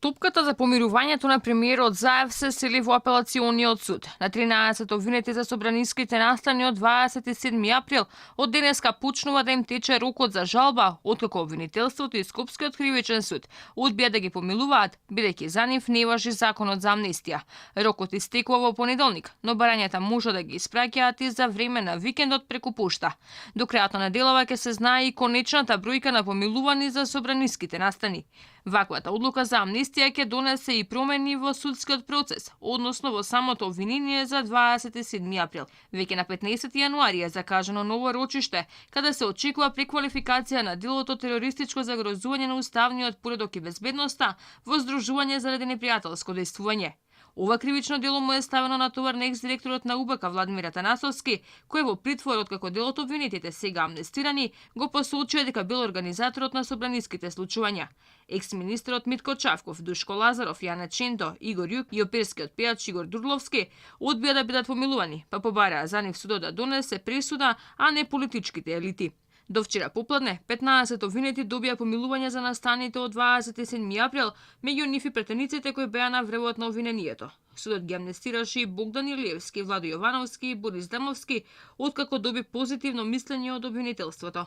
Топката за помирувањето на премиерот Заев се сели во апелациониот суд. На 13 обвинети за собраниските настани од 27 април од денеска почнува да им тече рокот за жалба, откако обвинителството и Скопскиот кривичен суд одбија да ги помилуваат, бидејќи за нив не важи законот за амнестија. Рокот истекува во понеделник, но барањата може да ги испраќаат и за време на викендот преку пошта. До крајот на неделава ќе се знае и конечната бројка на помилувани за собраниските настани. Ваквата одлука за амнестија ќе донесе и промени во судскиот процес, односно во самото обвинение за 27 април. Веќе на 15 јануари е закажано ново рочиште, каде се очекува преквалификација на делото терористичко загрозување на уставниот поредок и безбедноста во здружување заради непријателско дејствување. Ова кривично дело му е ставено на товар на екс-директорот на УБК Владимир Атанасовски, кој во притвор откако делото обвинетите сега амнестирани, го посочува дека бил организаторот на собраниските случувања. Екс-министерот Митко Чавков, Душко Лазаров, Јана Ченто, Игор Јук и оперскиот пејач Игор Дурловски одбија да бидат помилувани, па побараа за нив судот да донесе пресуда, а не политичките елити. До вчера попладне, 15 обвинети добија помилување за настаните од 27 април, меѓу нив и претениците кои беа на вревот на обвинението. Судот ги амнестираше и Богдан Илиевски, Владо Јовановски и Борис Дамовски, откако доби позитивно мислење од обвинителството.